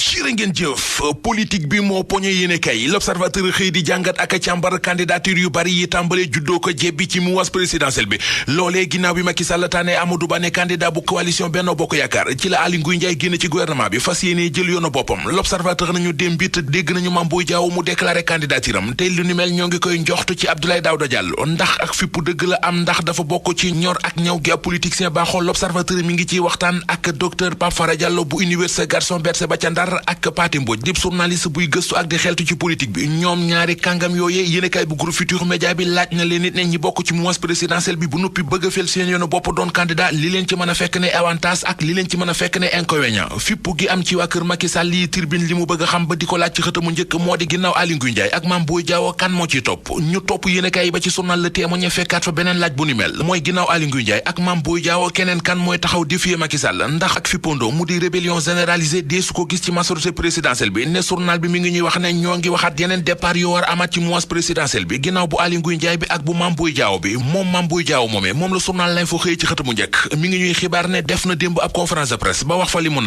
jërë ngeen jëf politique bi moo poñe yéene kay l'observateur xëy di jàngat ak càmbar candidature yu bari yi tàmbale juddoo ko jebbi ci mouvance présidentielle bi loolee ginnaaw bi Macky Sall tànnee Amadou Ba ne candidat bu coalition Benno Bokk Yaakaar ci la Aly Ngouille Ndiaye génn ci gouvernement bi fas yéene jël yoonu boppam l'observateur nañu démbit dégg nañu Mame Boye Diao mu déclaré candidature am te lu ni mel ñoo ngi koy njoxtu ci Abdoulaye Daouda Diallo ndax ak fippu dëgg la am ndax dafa bokk ci ñor ak ñaw gi ab politicien baaxoo l'observateur mi ngi ciy waxtaan ak docteur Pape Fara Diallo bu université Gaston Berger ba ca Ndar ak Pathé Mbodj di journaliste buy gëstu ak di xeltu ci politique bi ñoom ñaari kàngam yooyee yéenekaay bu groupe Futurs Médias bi laaj na leen nit ne ñi bokk ci mouvance présidentielle bi bu noppi bëgg a fel seen yoonu bopp doon candidat li leen ci mën a fekk ne avantage ak li leen ci mën a fekk ne inconvénient fippu gi am ci waa kër Macky Sall yi Tribune li mu bëgg a xam ba di ko laaj ci xëtamu njëkk moo di ginnaaw Aly Ngouille Ndiaye ak Mame Boye Diao kan moo ciy topp ñu topp yéenekaay yi ba ci journal Le Témoin fekkaat fa beneen laaj bu ni mel mooy ginnaaw Aly Ngouille Ndiaye ak Mame Boye Diao keneen kan mooy taxaw défier Macky Sall ndax ak fippondoo mu di rébellion généralisée dee su ko gis ci majorité présidentielle bi ne journal bi mi ngi ñuy wax ne ñoo ngi waxaat yeneen départ yu war amaat ci mouvance présidentielle bi ginnaaw bu Aly Ngouille Ndiaye bi ak bu Mame Boye Diao bi moom Mame Boye Diao moomee moom la journal L'Info xëy ci xëtamu njëkk mi ngi ñuy xibaar ne def na démb ab conférence de presse ba wax fa li mu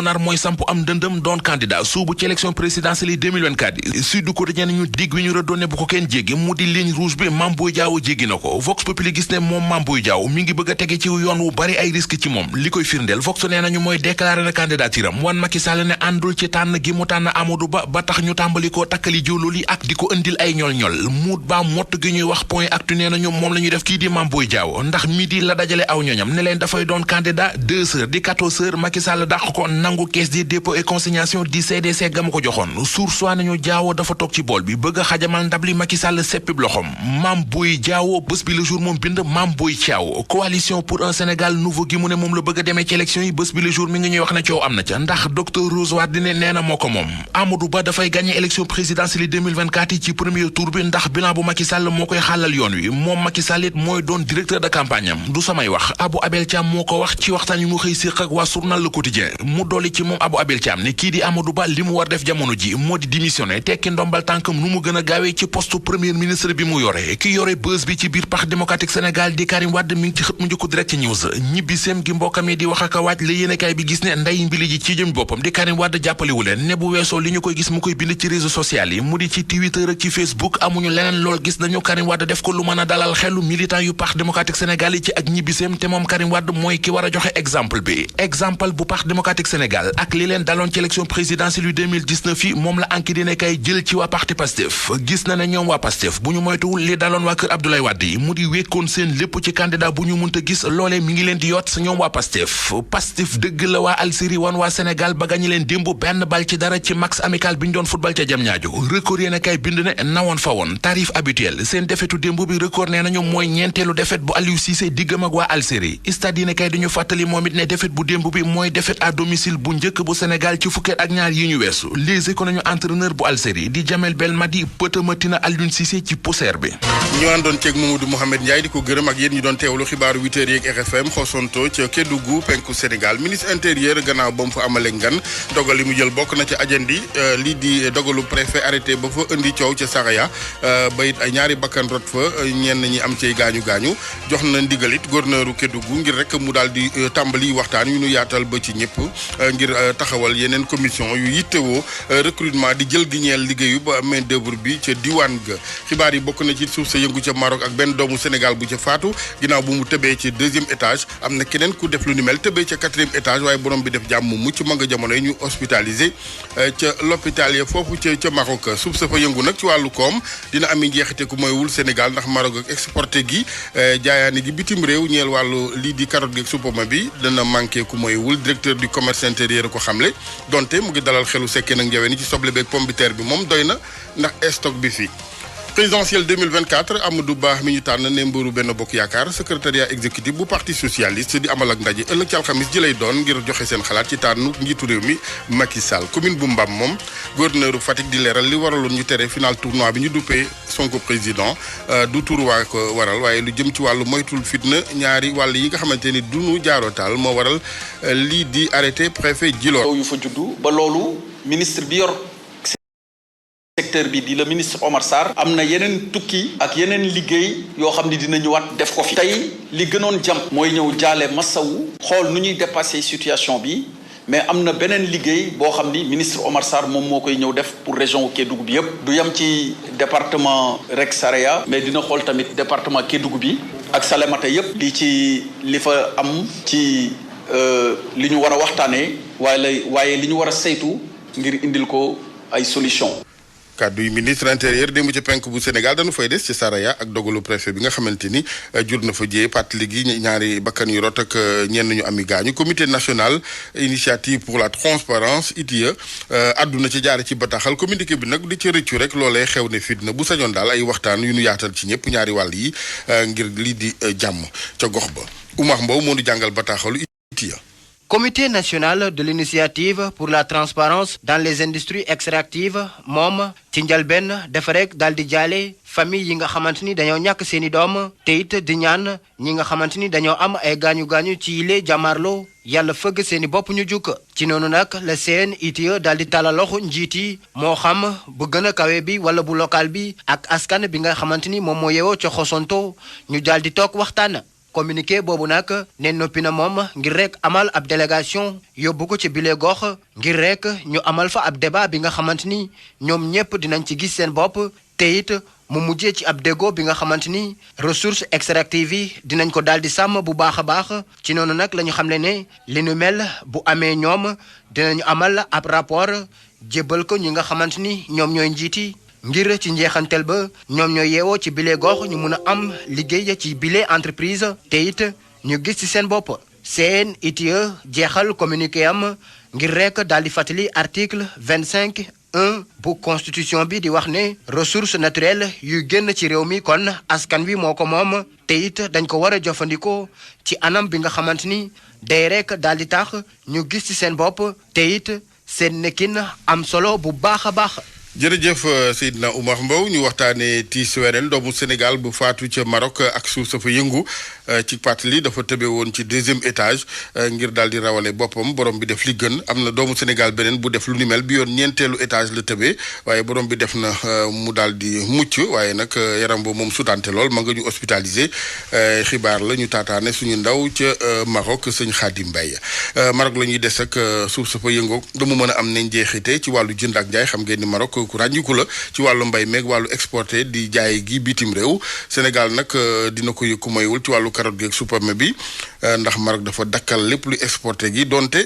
nar mooy samp am dëndëm doon candidat suubu ci élection présidentielle yi 2024 Sud Quotidien ñu dig wi ñu rëddoon bu ko kenn jéggi mu di ligne rouge bi Mame Boye Diao jéggi na ko Vox Populi gis ne moom Mame Boye Diao mi ngi bëgg a tege ci yoon wu bari ay risque ci moom li koy firndeel Vox nee nañu mooy déclaré na candidature am wan Macky Sall ne àndul ci tànn gi mu tànn Amadou Ba ba tax ñu tàmbali koo takkali jiwlu li ak di ko indil ay ñol-ñol muut ba mott gi ñuy wax point actu nee nañu moom la ñuy def kii di Mame Boye Diao ndax midi la dajale aw ñoñam ne leen dafay doon candidat 2 heures di 14 heures Macky Sall dàq ko nangu caisse des dépôts et consignation di CDC ga ma ko joxoon source waa nañu Diao dafa toog ci bool bi bëgg a xajamal ndab li Macky Sall seppib loxom Mame Boye Diao bés bi le jour moom bind Mame Boye Diao coalition pour un Sénégal nouveau gi mu ne moom la bëgg a demee ci élection yi bés bi le jour mi ngi ñuy wax ne coow am na ca ndax docteur Rose Wardini nee na moo ko moom Amadou Ba dafay gagné élection présidentielle 2024 yi ci premier tour bi ndax bilan bu Macky Sall moo koy xàllal yoon wi moom Macky Sall it mooy doon directeur de campagne am du samay wax Abou Abel Thiam moo ko wax ci waxtaan yu mu xëy séq ak waa journal Le Quotidien mu dolli ci moom Abou Abel Thiam ne kii di Amadou Ba li mu war def jamono ji moo di démissionné tekki ndombal tànkam nu mu gën a gaawee ci poste premier ministre bi mu yore ki yore bës bi ci biir Parti démocratique Sénégal di Karim Wade mi ngi ci xët mu njëkk Direct News ñibbiseem gi mbokkam yi di wax ak a waaj la yéenekaay bi gis ne nday mbili ji ci jëm boppam di Karim Wade jàppalewu leen ne bu weesoo li ñu koy gis mu koy bind ci réseaux sociaux yi mu di ci Twitter ak ci Facebook amuñu leneen lool gis nañu Karim Wade def ko lu mën a dalal xelu militant yu Parti démocratique Sénégal yi ci ak ñibbiseem te moom Karim Wade mooy ki war a joxe exemple bi exemple bu Parti démocratique Sénégal ak li leen daloon ci élection présidentielle yu 2019 yi moom la enquête dina kay jël ci waa parti Pastef gis na ne ñoom waa Pastef bu ñu moytuwul li daloon waa kër Abdoulaye Wade yi mu di wékkoon seen lépp ci candidat bu ñu mënta gis loolee mi ngi leen di yot ñoom waa Pastef dëgg la waa Algérie wan waa Sénégal ba gañi leen démb benn bal ci dara ci match amical bi ñu doon football ca Diamniadio record yéen a kay bind ne nawoon fa woon tarif habituel seen defetu démb bi record nee nañu mooy ñeenteelu defet bu Aliou Cissé diggam ak waa Algérie stade yéen a kay dañu fàttali moom it ne defet bu démb bi mooy defet à domicile bu njëkk bu Sénégal ci fukkeet ak ñaar yi ñu weesu Les Échos nañu entraîneur bu Algérie di Jamel Belmadi pëtamatina Aliou Cissé ci poussière bi ñu àndoon ceeg Mamadou Mouhamed Ndiaye di ko gërëm ak yéen ñu doon teewlu xibaaru 8h yeeg RFM xosonto ca Kédougou penku Sénégal ministre intérieur gannaaw ba mu fa amale ngan dogal li mu jël bokk na ca ajandi lii di dogalu préfet arrêté ba fa indi coow ca Saraya ba it ay ñaari bakkan rot fa ñenn ñi am cay gaañu jox na ndigalit gorneuru Kédougou ngir rek mu daal di tàmbali waxtaan yu ñu yaatal ba ci ñëpp ngir taxawal yeneen commission yu yittewoo recrutement di jël gi ñeel liggéeyu ba main d'œuvre bi ca diwaan ga xibaar yi bokk na ci suuf sa yëngu ca Maroc ak benn doomu Sénégal bu ca faatu ginnaaw bu mu tëbee ci 2e étage am na keneen ku def lu ni mel tëbee ca 4e étage waaye borom bi def jàmm mu mucc ma nga jamono yi ñu hospitalisé ca l'hôpital ya foofu ca Maroc suuf sa fa yëngu nag ci wàllu koom dina am njeexite ku moywul Sénégal ndax Maroc ak exporté gi jaayaani gi bitim réew ñeel wàllu lii di carotte gi ak supama bi dana manqué ku moywul directeur du commerce intérieur ko xamle donte mu ngi dalal xelu sekkee nag njawee ni ci soble beeg pomme de terre bi moom doy na ndax stock bi fii présidentielle 2024 Amadou Ba mi ñu tànn ne mbëru Benno Bokk Yaakaar secrétariat exécutif bu parti socialiste di amal ak ndaje ëllëg ci alxamis ji lay doon ngir joxe seen xalaat ci tànnu njiitu réew mi Macky Sall commune bu Mbam moom gouverneur Fatick di leeral li waraloon ñu tere final tournoi bi ñu duppee Sonko président du tur waa ko waral waaye lu jëm ci wàllu moytul fitna ñaari wàll yi nga xamante ni dunu jaaroo taal moo waral lii di arrêté préfet Djilor yu fa juddu ba loolu ministre bi yor secteur bi di le ministre Omar Sarr am na yeneen tukki ak yeneen liggéey yoo xam ne dina ñëwaat def ko fi tey li gënoon jàmp mooy ñëw jaale massawu xool nu ñuy dépasser situation bi mais am na beneen liggéey boo xam ni ministre Omar Sarr moom moo koy ñëw def pour région Kédougou bi yëpp du yem ci département rek Saraya mais dina xool tamit département Kédougou bi ak Salémata yëpp li fa am ci li ñu war a waxtaanee waaye li ñu war a saytu ngir indil ko ay solution kàddu yi ministre intérieur démb ci penk bu Sénégal dañu fay des ci Saraya ak dogalu préfet bi nga xamante ni jur na fa jiyee pàttali gi ñaari bakkan yu rot ak ñenn ñu ami gaañu comité national initiative pour la transparence ITIE àdduna ci jaare ci bataaxal communiqué bi nag di ci rëccu rek loolee xew ne fitna bu sañoon daal ay waxtaan yu ñu yaatal ci ñëpp ñaari wàll yi ngir lii di jàmm ca gox ba Oumar Mbow moo di jàngal bataaxalu ITIE. Comité national de l'initiative pour la transparence dans les industries extractives moom ci njalbenn dafa rek daal di jaale famille yi nga xamante ni dañoo ñàkk seeni doom te it di ñaan ñi nga xamante ni dañoo am ay gaañu-gaañu ci yile jàmmaarloo yàlla fëgg seeni bopp ñu jukk ci noonu nag la CNITIE daal di tàllal loxo njiit yi moo xam bu gën a kawe bi wala bu local bi ak askan bi nga xamante ni moom moo yeewoo ca Xosonto ñu daal di toog waxtaan. communiqué boobu nag ne noppi na moom ngir rek amal ab délégation yóbbu ko ci bile gox ngir rek ñu amal fa ab débat bi nga xamante ni ñoom ñëpp dinañ ci gis seen bopp te it mu mujjee ci ab déggoo bi nga xamante ni ressources extractives yi dinañ ko daal di sàmm bu baax a baax ci noonu nag la ñu xamle ne li nu mel bu amee ñoom dinañu amal ab rapport jébbal ko ñi nga xamante ni ñoom ñooy njiiti ngir ci njeexantel ba ñoom ñoo yeewoo ci bile gox ñu mun a am liggéey ci bile entreprise te it ñu gis ci seen bopp CNITIE jeexal communiqué am ngir rek daal di fàttali article 25(1) bu constitution bi di wax ne ressources naturelles yu génn ci réew mi kon askan wi moo ko moom te it dañ ko war a jëfandikoo ci anam bi nga xamante ni day rek daal di tax ñu gis ci seen bopp te it seen nekkin am solo bu baax a baax. jërëjëf Seydina Oumar Mbow ñu waxtaanee tiis weneen doomu Sénégal bu faatu ca Maroc ak suuf sa fa yëngu ci pàttali dafa tëbe woon ci 2e étage ngir daal di rawale boppam borom bi def li gën am na doomu Sénégal beneen bu def lu ni mel bi yoon ñeenteelu étage la tëbee waaye borom bi def na mu daal di mucc waaye nag yaram boobu moom sutante lool ma nga ñu hospitalisé xibaar la ñu taataane suñu ndaw ca Maroc sëñ Khadim Mbaye Maroc la ñuy des ak suuf sa fa yëngoo ba mu mën a am nañ jeexite ci wàllu jënd ak jaay xam ngeen ni Maroc ku ràññiku la ci wàllu mbay meeg wàllu exporté di jaay gi bitim réew Sénégal nag dina ko yëkku maywul ci wàllu carotte gi ak supame bi ndax Maroc dafa dakkal lépp lu exporté gi donte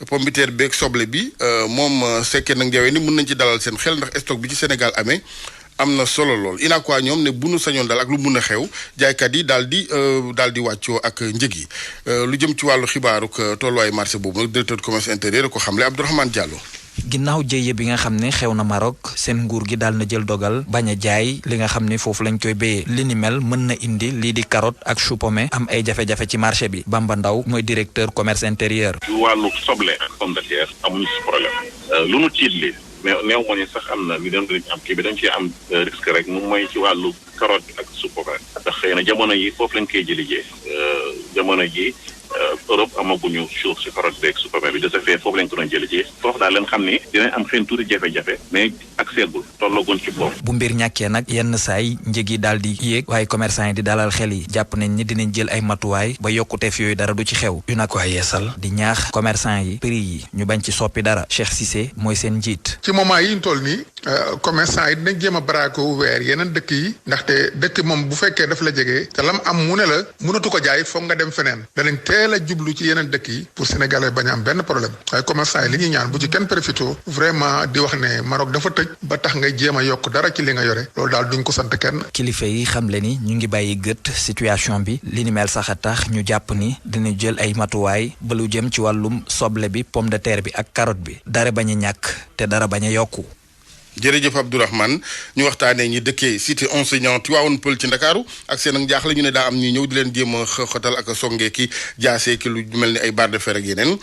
pombiteer beeg soble bi moom sekkee nag njawee ni mën nañ ci dalal seen xel ndax stock bi ci Sénégal amee am na solo lool ina quoi ñoom ne bu nu sañoon daal ak lu mun a xew jaaykat yi daal di wàccoo ak njëg yi lu jëm ci wàllu xibaaru tolluwaayu marché boobu nag directeur commerce intérieur ko xamle Abdourahmane Diallo. ginnaaw jéye bi nga xam ne xew na Maroc seen nguur gi daal na jël dogal bañ a jaay li nga xam ne foofu lañ koy béyee li ni mel mën na indi lii di carotte ak chou pommé am ay jafe-jafe ci marché bi Bamba Ndaw mooy directeur commerce intérieur. ci wàllu soble ak pomme de terre amuñu si problème lu nu tiit li mais néew moo ni sax am na ñu doon am kii bi dañ ciy am risque rek moom mooy ci wàllu carotte ak chou pommé ndax xëy na jamono yi foofu lañ koy jëlijee jamono ji Europe amaguñu suuf si carotte beeg chou pommé bi de ce fait foofu lañ ko doon jëlee ji foofu daal leen xam ni dinañ am xëy tuuti jafe-jafe mais ak seegul tollaguñ ci boobu. bu mbir ñàkkee nag yenn saay njëg yi daal di yéeg waaye commerçant yi di dalal xel yi jàpp nañ ni dinañ jël ay matuwaay ba yokkuteef yooyu dara du ci xew yu nag waa yeesal di ñaax commerçant yi prix yi ñu bañ ci soppi dara Cheikh Cissé mooy seen njiit. ci moment yi ñu toll nii commerçant yi dinañ jéem a baraako weer yeneen dëkk yi ndaxte dëkk moom bu fekkee daf la jege te lam am mu ne la mënatu ko jaay foog nga dem feneen danañ teel a jublu ci yeneen dëkk yi pour sénégalais bañ a am benn problème waaye commerçant yi li ñuy ñaan bu ci kenn profité vraiment di wax ne Maroc dafa tëj ba tax ngay jéem a yokk dara ci li nga yore loolu daal duñ ko sant kenn. kilifa yi xam le ni ñu ngi bàyyi gët situation bi li ni mel sax a tax ñu jàpp ni dina jël ay matuwaay ba lu jëm ci wàllum soble bi pomme de terre bi ak carotte bi dara bañ a ñàkk te dara bañ a yokku. jërëjëf Abdourahmane ñu waxtaanee ñi dëkkee cité enseignant Tivaouane Peulh ci Ndakaaru ak seen ak njaaxle ñu ne daa am ñuy ñëw di leen jéem a xotal ak a songee ki jaasee ki lu mel ni ay barre de fer ak yeneen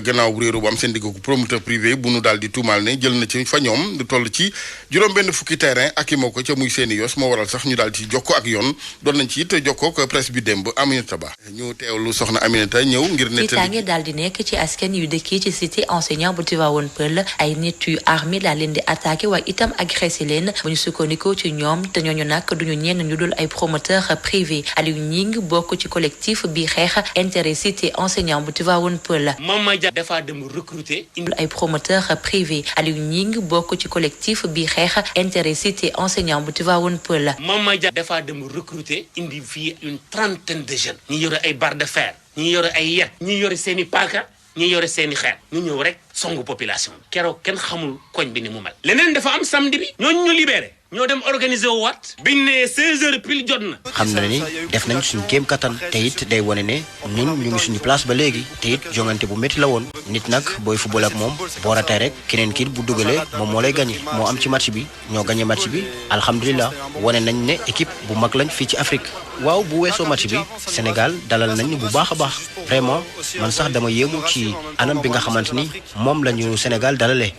gannaaw bu réeru bu am seen digg ko promoteur privé bu nu daal di tuumaal ne jël na ci fa ñoom lu toll ci juróom-benn fukki terrain ak i moo ko ca muy seeni yos moo waral sax ñu daal ci jokkoo ak yoon doon nañ ci it jokkoo ak presse bi démb Aminata Ba ñu teewlu soxna Aminata ñëw ngir nettali ngi daal di nekk ci askan yu dëkkee ci cité enseignant bu Tivaouane Peulh ay nit yu armé daal leen di attaqué waaye itam agressé leen bu ñu sukkandikoo ci ñoom te ñooñu nag duñu ñenn ñu dul ay promoteur privé. Aliou Ñing bokk ci collectif bi xeex intérêt cité enseignant bu Tivaouane Peulh. Mama Dia dafa dem recruter indi ay promoteur privé. Aliou Ñing bokk ci collectif bi xeex intérêt cité enseignant bu Tivaouane Peulh. Mama Dia dafa dem recruter indi fii une trentaine de jeunes. ñi yore ay barre de fer ñi yore ay yet ñi yore seeni paaka ñi yore seeni xeer ñu ñëw rek songu population bi keroog kenn xamul koñ bi ni mu mel. leneen dafa am samedi bi ñooñu ñu libéré ñoo dem organiser wu waat biñ ne 16h pile jot na. xam na ni def nañ suñu kéem kattan te it day wane ne ñun ñu ngi suñu place ba léegi te it jongante bu métti la woon nit nag booy football ak moom boo ratee rek keneen kii bu dugalee moom moo lay gagné moo am ci match bi ñoo gagné match bi alhamdulilah wane nañ ne équipe bu mag lañ fii ci Afrique. waaw bu weesoo match bi Sénégal dalal nañ bu baax a baax vraiment man sax dama yéemu ci anam bi nga xamante ni moom la ñu Sénégal dalalee.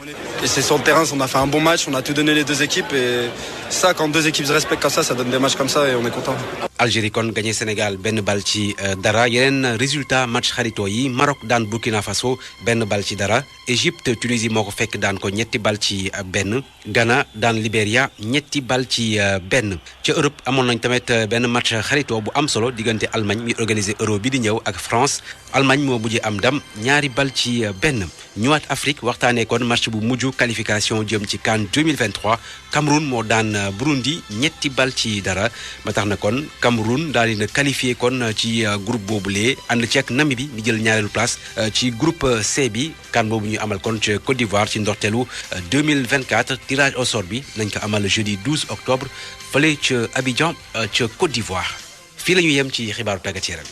Et c'est sur le terrain, on a fait un bon match, on a tout donné les deux équipes et ça, quand deux équipes se respectent comme ça donne des matchs comme ça et on est content. Algérie kon gagné Sénégal benn bal ci dara yeneen résultat match xarito yi Maroc daan Burkina Faso benn bal ci dara Égypte Tunisie moo ko fekk daan ko ñetti bal ci benn Ghana daan Libéria ñetti bal ci benn ca Europe amoon nañ tamit benn match xarito bu am solo diggante Allemagne mi organisé Euro bi di ñëw ak France Allemagne moo mujjee am ndam ñaari bal ci benn ñëwaat Afrique waxtaanee kon match bu mujj qualification jëm ci CAN 2023 Cameroun moo daan Burundi ñetti bal ci dara ba tax na kon Cameroun daal dina qualifié kon ci groupe boobule ànd ci ak Namibie mi jël ñaareelu place ci groupe C bi CAN boobu ñu amal kon ca Côte d'Ivoire ci ndorteelu 2024 tirage au sort bi nañ ko amal jeudi 12 octobre fële ca Abidjan ca Côte d'Ivoire fii la ñu yem ci xibaaru tàggat yaram.